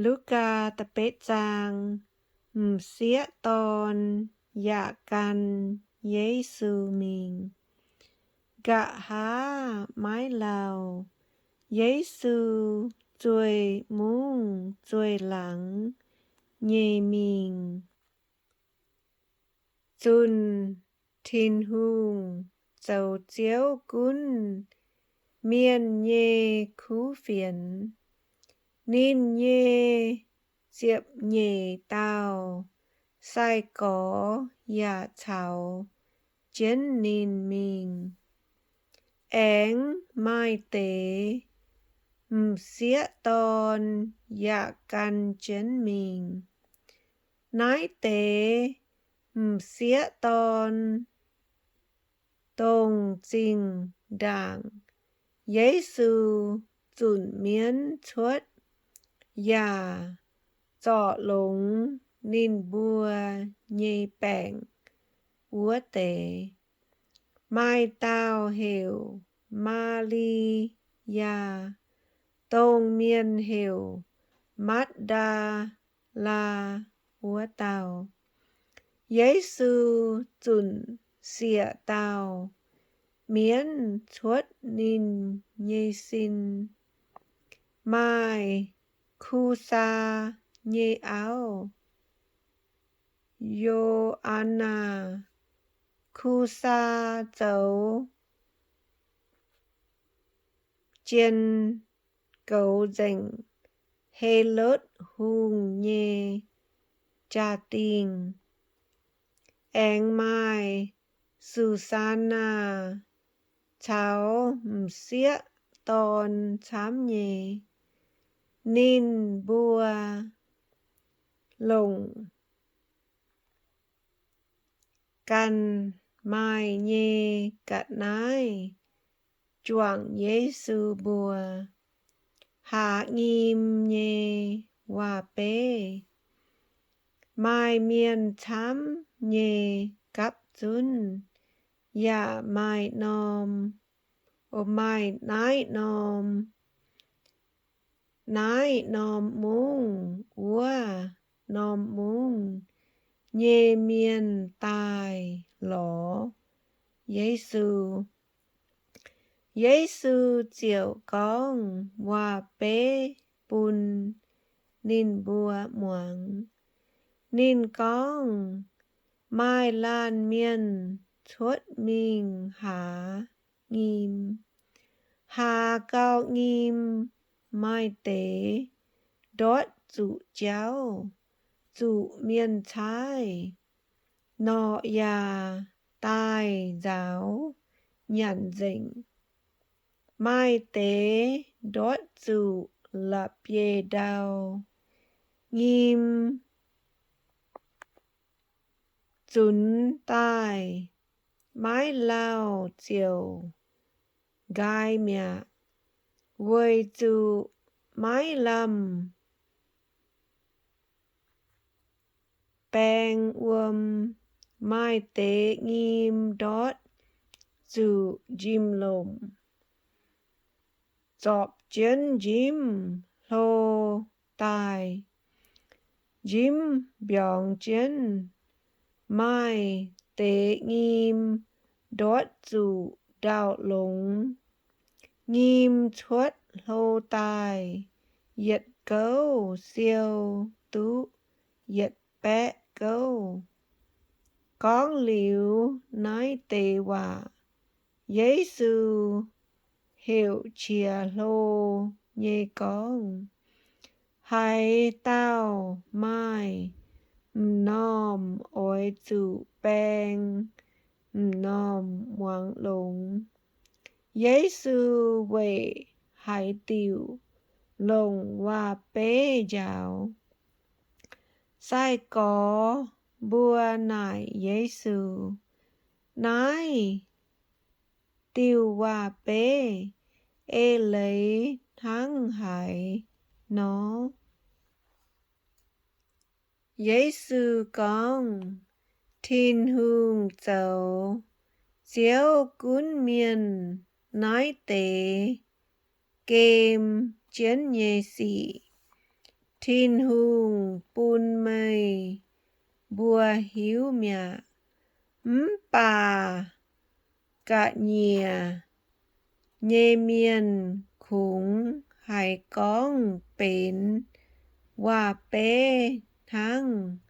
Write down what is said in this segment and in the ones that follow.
Lugaa da'betv zaang. M'sieqv dorn yaac gan Yesu mingh. Nqa'haav maiv lauh, Yesu zueih mungv zueih laangz nyei mingh. Zunh Tin-Hungh zoux Ziouv gunv mienh nyei kuv fienx. Ninh nyei ziepc nyeic dauh sai-gorx yaac caux jienv ninh mingh. Aengx maaih deix m'sieqv dorn yaac gan jienv mingh. Naaiv deix m'sieqv dorn dongh zinh ndaangc Yesu zunc mienv cuotv yaac zorc longx ninh mbuo nyei baengc wuov deix. Maaih dauh heuc Maa^li^yaa, dongh mienh heuc Matv^ndaa^laa wuov dauh. Yesu zunc siec dauh mienv cuotv ninh nyei sin. Maaih Kusaa nyei auv, Yo^an^naa. Kusaa zoux jien goux nzengc Helotv Hungh nyei jaa-dingh. Aengx maaih Susanaa caux m'sieqv dorn camv nyei. Ninh mbuo longc ganh maaih nyei ga'naaiv juangc Yesu mbuo, haaz nyim nyei waac-beiv. Maaih mienh camv nyei gapv zunv, yaac maaih norm, maaih naaiv norm, naaiv norm mungv, wuov norm mungv nyei mienh daaih lorz Yesu. Yesu ziouc gorngv waac-beiv bun ninh mbuo muangx. Ninh gorngv, Maaih laanh mienh cuotv mingh haaz nyim. Haaz gau nyim, maaih deix ndortv zuqc jauv, zuqc mienh caaiv, norqc yaac daaih nzaaux nyanc nzengc. Maaih deix ndortv zuqc la'bieiv-ndau nyim, zunx daaih maiv lauh ziouc nqaai mi'aqv, weic zuqc maiv lamh baeng wuom. Maaih deix nyim ndortv zuqc njimv-lomc, zorpc jienv njimv hlo daaih, njimv mbiorngz jienv. Maaih deix nyim ndortv zuqc ndau-longx, nyim cuotv hlo daaih, yietc gouv siou duqv yietc baeqv gouv. Gorngv liuz naaiv deix waac, Yesu heuc qiex hlo nyei gorngv, Haaix dauh maaih m'normh oix zuqc baeng m'normh muangx longx. Yesu weic haaix diuc longc waac-beiv njaaux? Sai-gorx mbuo naaic Yesu, Naaiv diuh waac-beiv ei leiz hnangv haaix nor? Yesu gorngv, Tin-Hungh zoux Ziouv gunv mienh naaiv deix gem jienv nyei sic. Tin-Hungh bun meih mbuo hiuv mi'aqv. Mv baac ga'nyiec nyei mienh kungx haiz gorngv benx waac-beiv hnangv,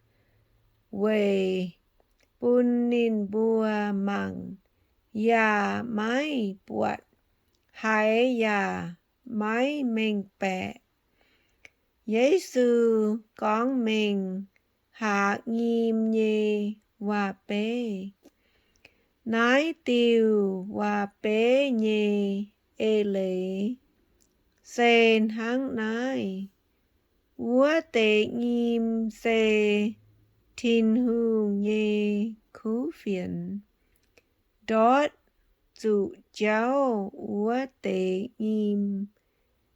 weic bun ninh mbuo mangc yaac maiv buatc, haiz yaac maiv mengh baeqc. Yesu gorngv mengh haaix nyim nyei waac-beiv? Naaiv diuh waac-beiv nyei eix leiz se hnangv naaiv. Wuov deix nyim se Tin-Hungh nyei kuv fienx. Ndortv zuqc jauv wuov deix nyim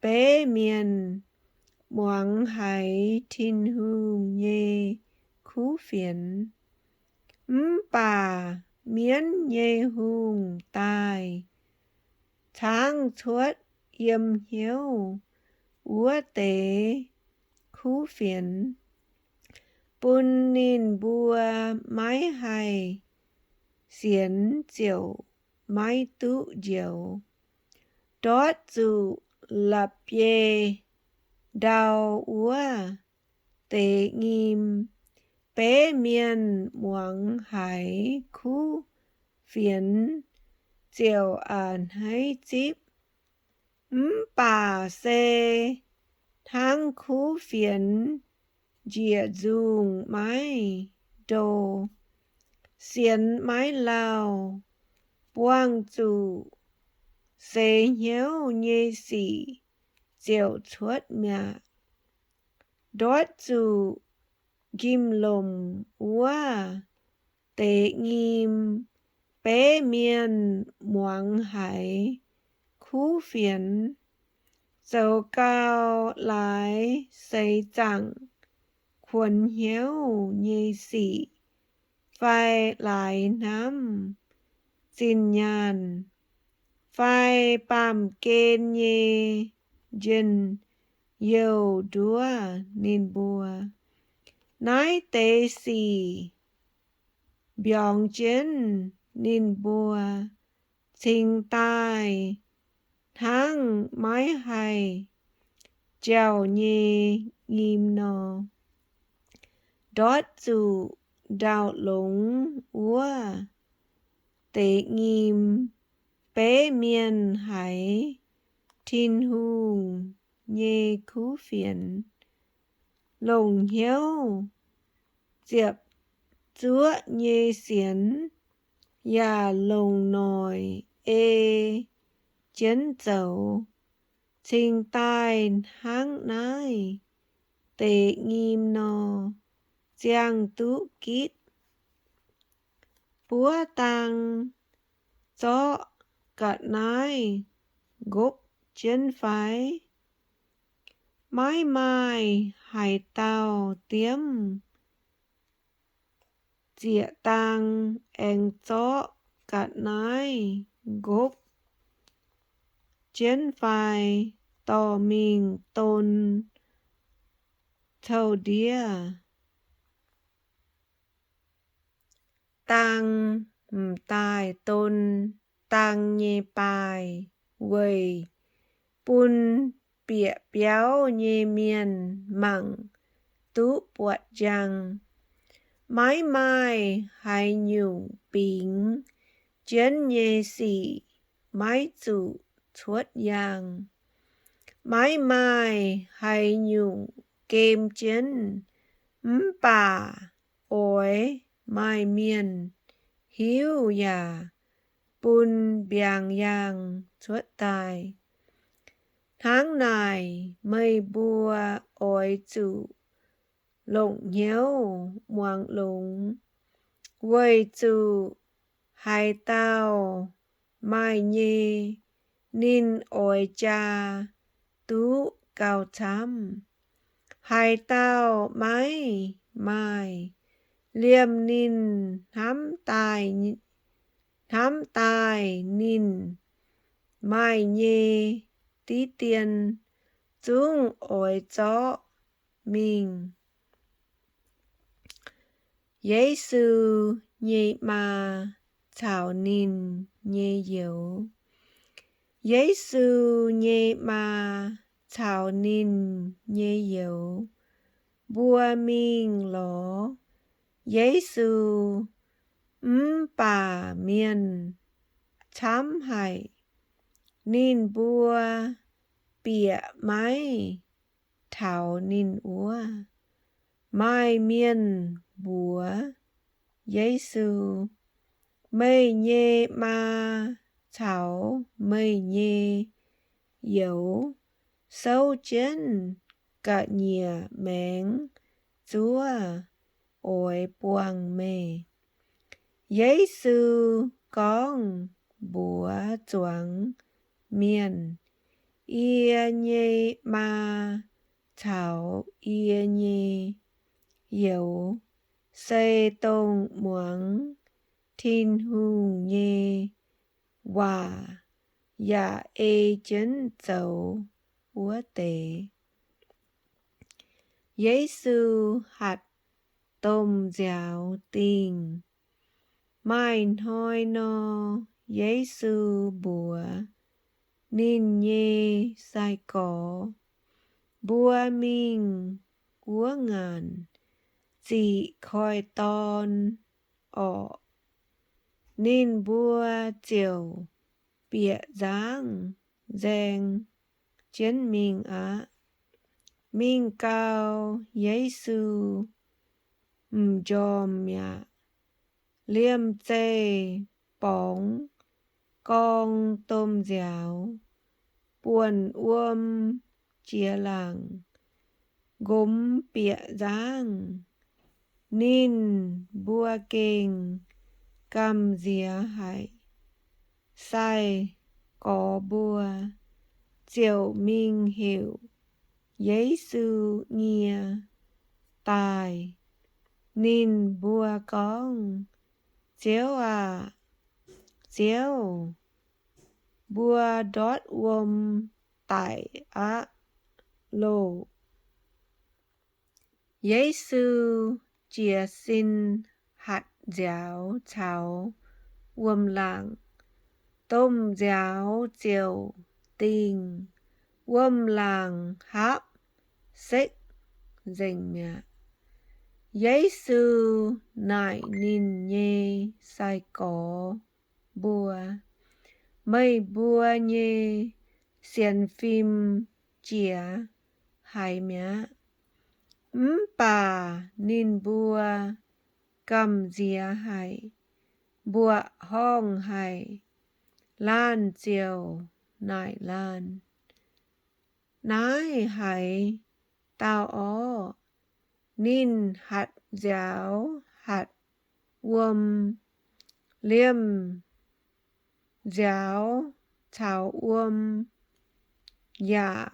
beiv mienh muangx haiz Tin-Hungh nyei kuv fienx. Mv baac mienv nyei hungh daaih caangv cuotv yiem hnyouv wuov deix kuv fienx, bun ninh mbuo maiv haih sienx ziouc maiv duqv njoux. Ndortv zuqc la'bieiv-ndau wuov deix nyim beiv mienh muangx haiz kuv fienx ziouc a'hneiv zipv. Mv baac se hnangv kuv fienx njiec nzungh maiv ndo, sienx maiv lauh, buangh zuqc seix hnyouv nyei sic ziouc cuotv mi'aqv. Ndortv zuqc njimv-lomc wuov deix nyim beiv mienh muangx haiz kuv fienx, zoux gau laaix seix zaangc kuonx hnyouv nyei sic, fai laaix hnamv zinh nyaanh, fai baamh gen nyei njien-youh nduov ninh mbuo. Naaiv deix sic mbiorngz jienv ninh mbuo cingx daaih hnangv maiv haih jauh nyei nyim nor. Ndortv zuqc ndau longx wuov deix nyim beiv mienh haiz Tin-Hungh nyei kuv fienx, longc hnyouv ziepc zuoqv nyei sienx yaac longc noic ei jienv zoux, cingx daaih hnangv naaiv deix nyim nor ziangh duqv gitv. Buov dang zorqv ga'naaiv nqopv jienv fai? Maiv maaih haaix dauh diemv zieqc dang aengx zorqv ga'naaiv nqopv jienv fai dorh mingh don coux ndiev? Dang m'daaih don dang nyei baaih weic bun bieqc biauv nyei mienh mangc duqv buatc njang. Maiv maaih haaix nyungc bingx jienv nyei sic maiv zuqc cuotv yaangh. Maiv maaih haaix nyungc gem jienv mv baac oix maaih mienh hiuv yaac bun mbiaangx yaangh cuotv daaih. Hnangv naaic, meih mbuo oix zuqc longc hnyouv muangx longx, weic zuqc haaix dauh maaih nyei, ninh oix jaa duqv gauh camv. Haaix dauh maiv maaih, liemh ninh hnamv daaih, hnamv daaih ninh maaih nyei diqv dien, zungv oix zorqv mingh. Yesu nyei maa caux ninh nyei youz. Yesu nyei maa caux ninh nyei youz mbuo mingh lorz Yesu, mv baac mienh camv haic. Ninh mbuo bieqc maiv taux ninh wuov. Maaih mienh mbuox Yesu, Meih nyei maa caux meih nyei youz souv jienv ga'nyiec maengx zuov oix buangh meih. Yesu gorngv mbuox zuangx mienh, Yie nyei maa caux yie nyei youz se dongh muangx Tin-Hungh nyei waac yaac ei jienv zoux wuov deix. Yesu hatc domh nziaaux dingh. Maaih hnoi nor, Yesu mbuox ninh nyei sai-gorx, Mbuo mingh wuov ngaanc ziqc koiv-dorn orqc. Ninh mbuo ziouc bieqc nzangv nzaeng jienv mingh aqv. Mingh gau, Yesu m'njormh mi'aqv. Liemh zeih borngz gorng domh nziaaux, buonc wuom jiex laangc, nqomz bieqc nzangv. Ninh mbuo gengh gamh nziex haic. Sai-gorx mbuo ziouc mingh heuc Yesu nyie daaih. Ninh mbuo gorngv, Ziouv aah! Ziouv, mbuo ndortv wuom daic aqv loh! Yesu jiez sin hatc nziaaux caux wuom-laangc. Domh nziaaux ziouc dingh, wuom-laangc hapv sekv nzengc mi'aqv. Yesu naaic ninh nyei sai-gorx mbuo, Meih mbuo nyei sienx fim jiex haiz mi'aqv. Mv baac ninh mbuo gamh nziex haic, mbuoqc horngh haic. Laanh ziouc naaic laanh, Naaiv haaix dauh orv? Ninh hatc nziaaux hatc wuom, liemh nziaaux caux wuom yaac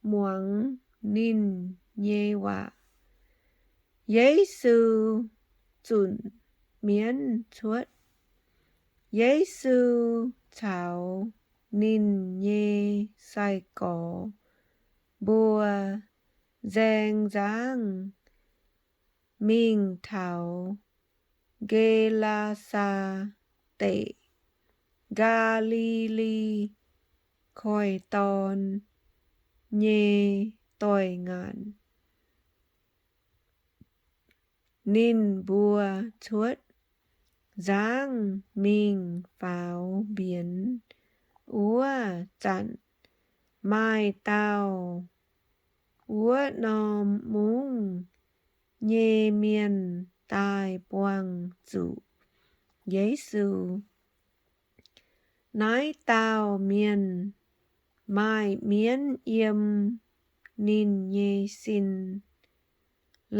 muangx ninh nyei waac. Yesu zunc mienv cuotv. Yesu caux ninh nyei sai-gorx mbuo nzaeng nzangv mingh taux Ge^laa^saa Deic, Gaa^li^li Koiv-Dorn nyei doix-ngaanc. Ninh mbuo cuotv nzangv mingh faaux mbienx. Wuov zanc maaih dauh wuov norm mungv nyei mienh daaih buangh zuqc Yesu. Naaiv dauh mienh maaih mienv yiem ninh nyei sin,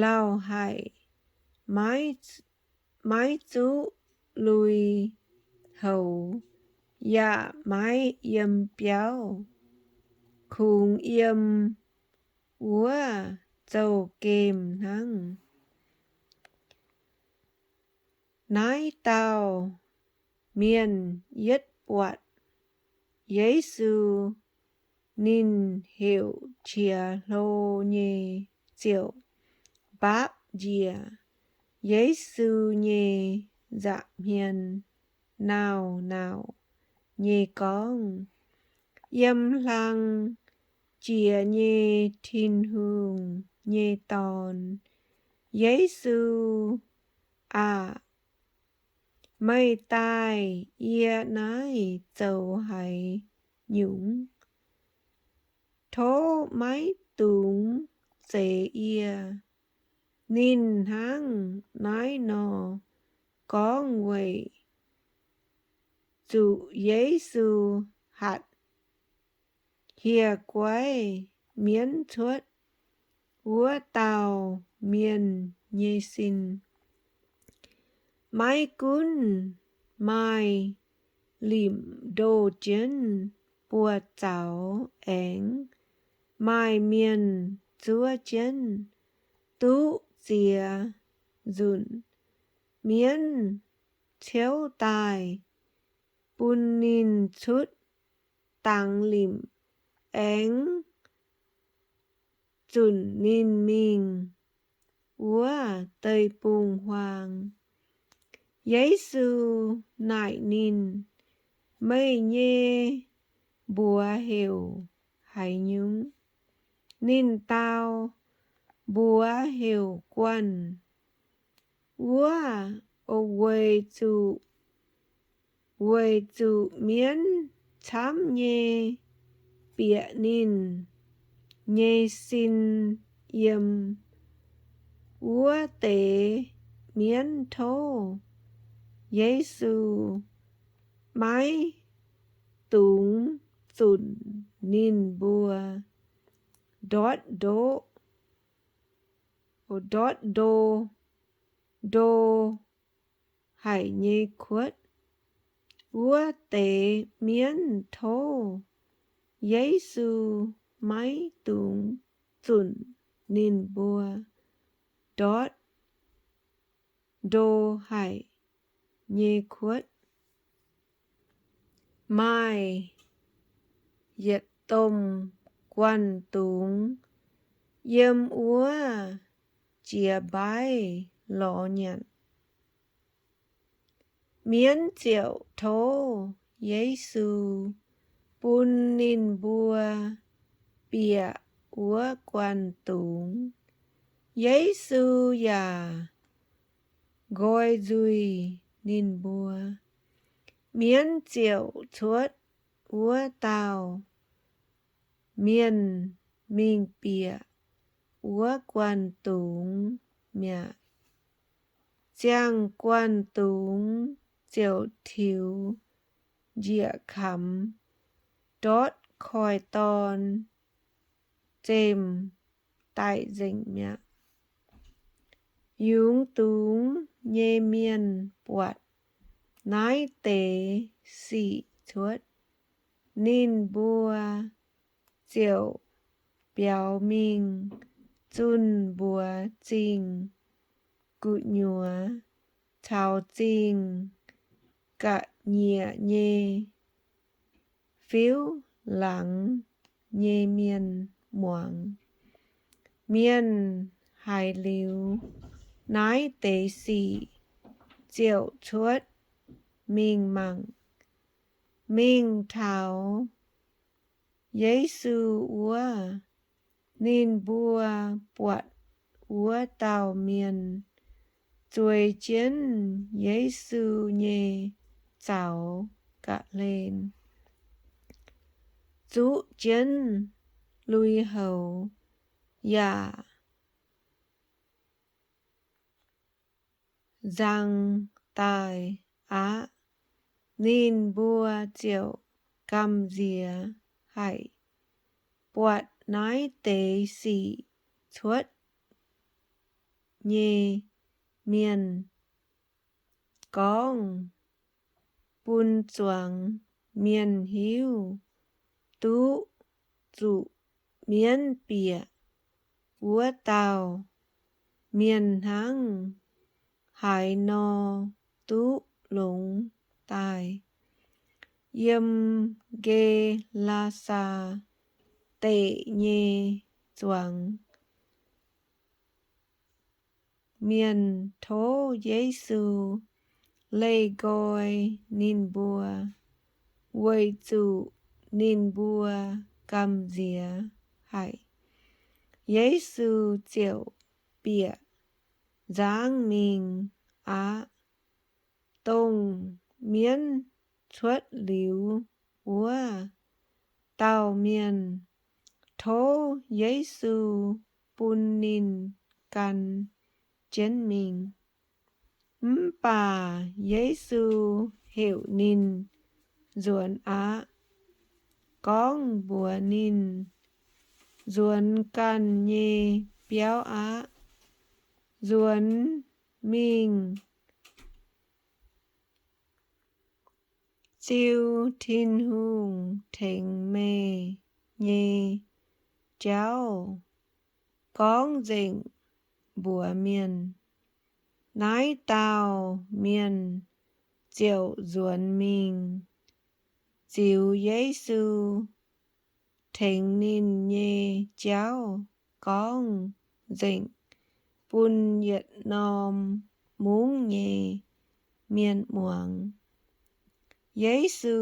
lauh haic, maiv zuqv lui-houx, yaac maiv yiem biauv, kungx yiem wuov zouv-gemh hnangv. Naaiv dauh mienh yietv buatc Yesu, ninh heuc qiex hlo nyei ziouc mbaapv njiec Yesu nyei nza'hmien nauc-nauc nyei gorngv, Yiem hlang jiex nyei Tin-Hungh nyei Dorn, Yesu aah! Meih daaih yie naaiv zoux haaix nyungc? Tov maiv dungx zeix yie. Ninh hnangv naaiv nor gorngv weic zuqc Yesu hatc hieh guaiv mienv cuotv wuov dauh mienh nyei sin. Maiv gunv maaih limc ndoh jienv buoz-zaux aengx maaih mienh zuov jienv duqv ziex nzunc, mienv ciouv daaih bun ninh cutv dangx limc aengx zunc ninh mingh wuov deic-bung-huaang. Yesu naaic ninh, Meih nyei mbuox heuc haaix nyungc? Ninh dau, Mbuox heuc Guanh. Wuov weic zuqc, weic zuqc mienv camv nyei bieqc ninh nyei sin yiem. Wuov deix mienv tov Yesu maiv dungx zunc ninh mbuo ndortv ndoqv, ndortv ndo, ndo haic nyei kuotv. Wuov deix mienv tov Yesu maiv dungx zunc ninh mbuo ndortv ndo haic nyei kuotv. Maaih yietc domh guanh dungz yiem wuov jiex mbaiv lorz nyanc. Mienv ziouc tov Yesu bun ninh mbuo bieqc wuov guanh dungz. Yesu yaac nqoi nzuih ninh mbuo. Mienv ziouc cuotv wuov dauh mienh mingh bieqc wuov guanh dungz mi'aqv. Ziangh guanh dungz ziouc tiux njiec kamx, ndortv koiv-dorn zemh daic nzengc mi'aqv. Yungz dungz nyei mienh buatc naaiv deix sic cuotv, ninh mbuo ziouc biaux mingh zunh mbuox zingh gu'nyuoz caux zingh ga'nyiec nyei fiuv-laangz nyei mienh muangx. Mienh haiz liuz naaiv deix sic ziouc cuotv mingh mangc. Mingh taux Yesu wuov, ninh mbuo buatc wuov dauh mienh zueiz jienv Yesu nyei zaux ga'hlen, zuqv jienv lui-houx yaac nzang daaih aqv. Ninh mbuo ziouc gamh nziex haic. Buatc naaiv deix sic cuotv nyei mienh gorngv bun zuangx mienh hiuv duqv zuqc mienv bieqc wuov dauh mienh hnangv haaix nor duqv longx daaih. Yiem Ge^laa^saa Deic nyei zuangx, mienh tov Yesu leih nqoi ninh mbuo, weic zuqc ninh mbuo gamh nziex haic. Yesu ziouc bieqc nzangv mingh aqv. Dongh mienv cuotv liuz wuov dauh mienh tov Yesu bun ninh gan jienv mingh. Mv baac Yesu heuc ninh nzuonx aqv, gorngv mbuox ninh, Nzuonx ganh nyei biauv aqv. Nzuonx mingh ziu Tin-Hungh tengx meih nyei jauv gorngv nzengc mbuox mienh. Naaiv dauh mienh ziouc nzuonx mingh ziux Yesu tengx ninh nyei jauv gorngv nzengc bun yietc norm mungv nyei mienh muangx. Yesu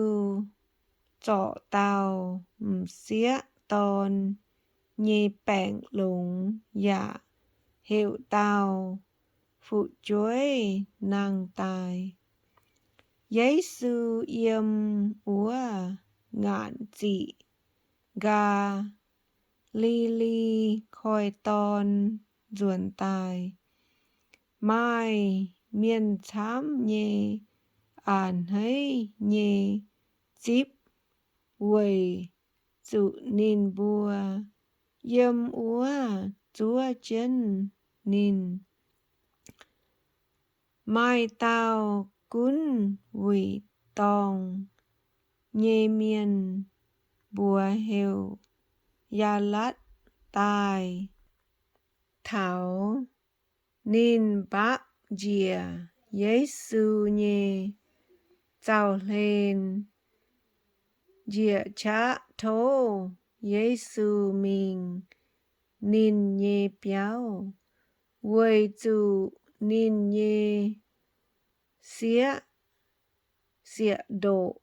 zorc dauh m'sieqv dorn nyei baengc longx yaac heuc dauh fu'jueiv nangh daaih. Yesu yiem wuov ngaanc ziqc Ngaa^li^li Koiv-Dorn nzuonx daaih. Maaih mienh camv nyei a'hneiv nyei zipv weic zuqc ninh mbuo yiem wuov zuov jienv ninh. Maaih dauh gunv wuic dorngh nyei mienh, mbuox heuc Yaalatv, daaih taux. Ninh mbapv njiec Yesu nyei zaux-hlen, njiec qaqv tov Yesu mingh ninh nyei biauv, weic zuqc ninh nyei sieqv sieqv-ndoqc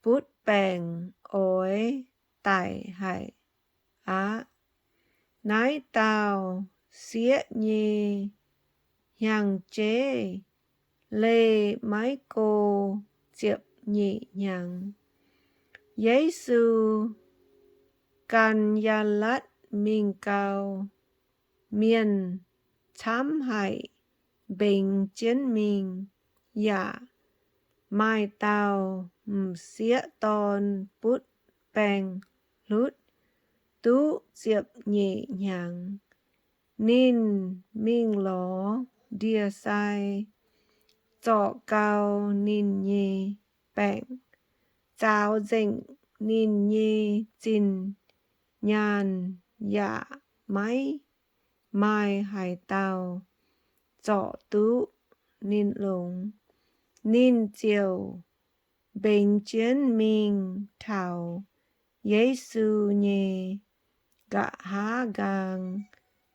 butv baengc oix daic haic aqv. Naaiv dauh sieqv nyei hnyangx-jeiv leih maiv go ziepc nyeic hnyangx. Yesu gan Yaalatv mingh gau. Mienh camv haic mbengx jienv mingh, yaac maaih dauh m'sieqv dorn butv baengc-hlutv duqv ziepc nyeic hnyangx. Ninh mingh lorz ndie-sai, zorc gau ninh nyei baengc, zaaux nzengc ninh nyei zinh nyaanh, yaac maiv maaih haaix dauh zorc duqv ninh longx. Ninh ziouc mbengx jienv mingh taux Yesu nyei nqa'haav nqaang,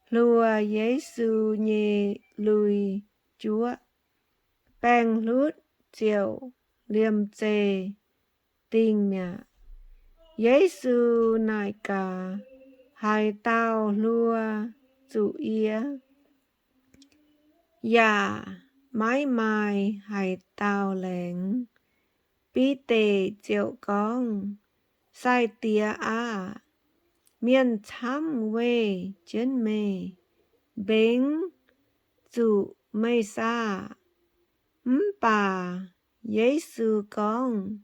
hluo Yesu nyei lui-juoqv. Baengc-hlutv ziouc liemh zeih dingh mi'aqv. Yesu naaic gaax, Haaix dauh hluo zuqc yie? Yaac maiv maaih haaix dauh laengz. Bide ziouc gorngv, Sai-Diex aah! Mienh camv weih jienv meih, mbengx zuqc meih saah? Mv baac Yesu gorngv,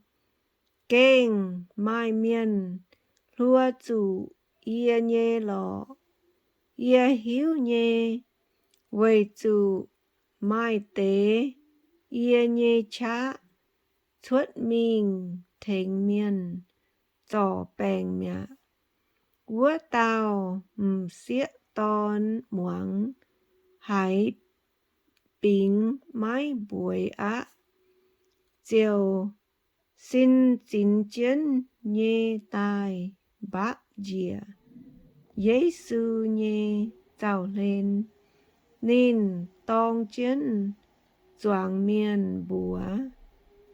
Gengh maaih mienh hluo zuqc yie nyei lorqc. Yie hiuv nyei, weic zuqc maaih deix yie nyei qaqv cuotv mingh tengx mienh zorc baengc mi'aqv. Wuov dauh m'sieqv dorn muangx haiz bingx maiv mbueiz aqv, ziouc sin zinx jienv nyei daaih mbapv njiec Yesu nyei zaux-hlen. Ninh dorng jienv zuangx mienh mbuox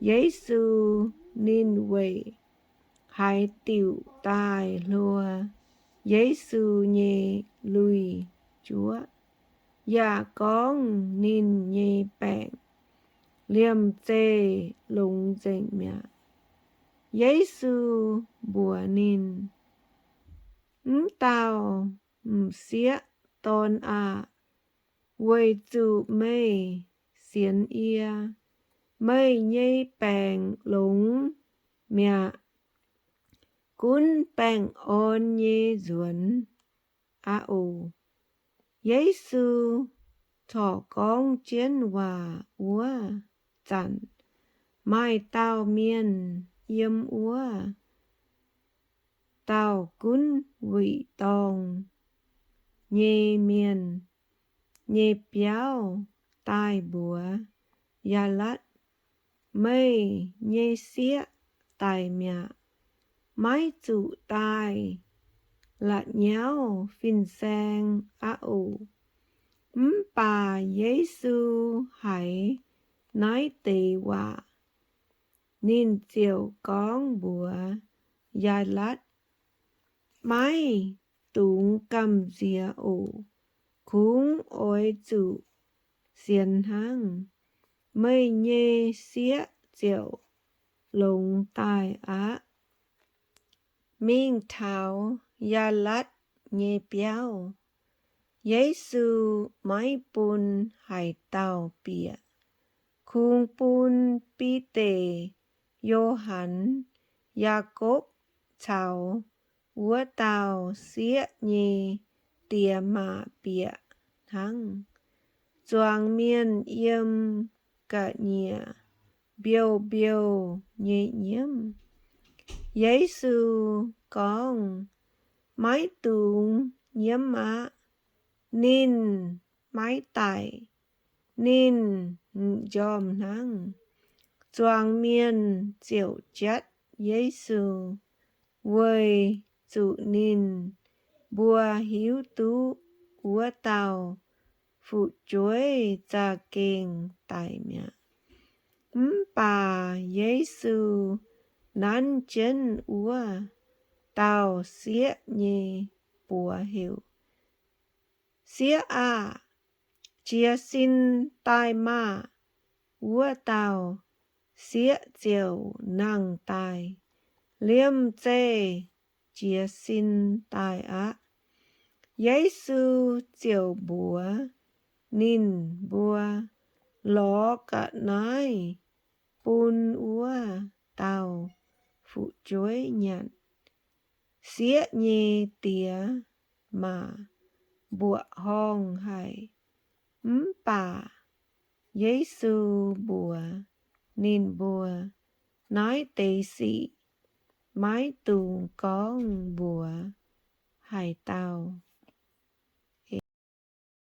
Yesu ninh weic haaix diuc daaih hluo Yesu nyei lui-juoqv, yaac gorngv ninh nyei baengc liemh zeih longx nzengc mi'aqv. Yesu mbuox ninh, Mv dauh m'sieqv dorn aah! Weic zuqc meih sienx yie, meih nyei baengc longx mi'aqv. Gunv baengh orn nyei nzuonx aqv oc. Yesu corc gorngv jienv waac wuov zanc, maaih dauh mienh yiem wuov dauh gunv wuic dorngh nyei mienh nyei biauv daaih mbuox Yaalatv, Meih nyei sieqv daic mi'aqv. Maiv zuqc daaih la'nyauv fin-saeng aqv oc. Mv baac Yesu haiz naaiv deix waac, ninh ziouc gorngv mbuox Yaalatv, Maiv dungx gamh nziex oc. Kungx oix zuqc sienx hnangv, meih nyei sieqv ziouc longx daaih aqv. Mingh taux Yaalatv nyei biauv, Yesu maiv bun haaix dauh bieqc. Kungx bun Bide, Yo^han, Yaakopv caux wuov dauh sieqv nyei diex maac bieqc hnangv. Zuangx mienh yiem ga'nyiec mbiouh mbiouh nyei nyiemv. Yesu gorngv, Maiv dungx nyiemv aqv. Ninh maiv daic. Ninh m'njormh hnangv. Zuangx mienh ziouc jatv Yesu, weic zuqc ninh mbuo hiuv duqv wuov dauh fu'jueiv za'gengh daic mi'aqv. Mv baac Yesu nanv jienv wuov dauh sieqv nyei buoz heuc, Sieqv aah! Jiez sin daaih maah! Wuov dauh sieqv ziouc nangh daaih, liemh zeih jiez sin daaih aqv. Yesu ziouc mbuox ninh mbuo, Lorz ga'naaiv bun wuov dauh fu'jueiv nyanc. Sieqv nyei diex maac mbuoqc horngh haic. Mv baac Yesu mbuox ninh mbuo, Naaiv deix sic maiv dungx gorngv mbuox haaix dauh.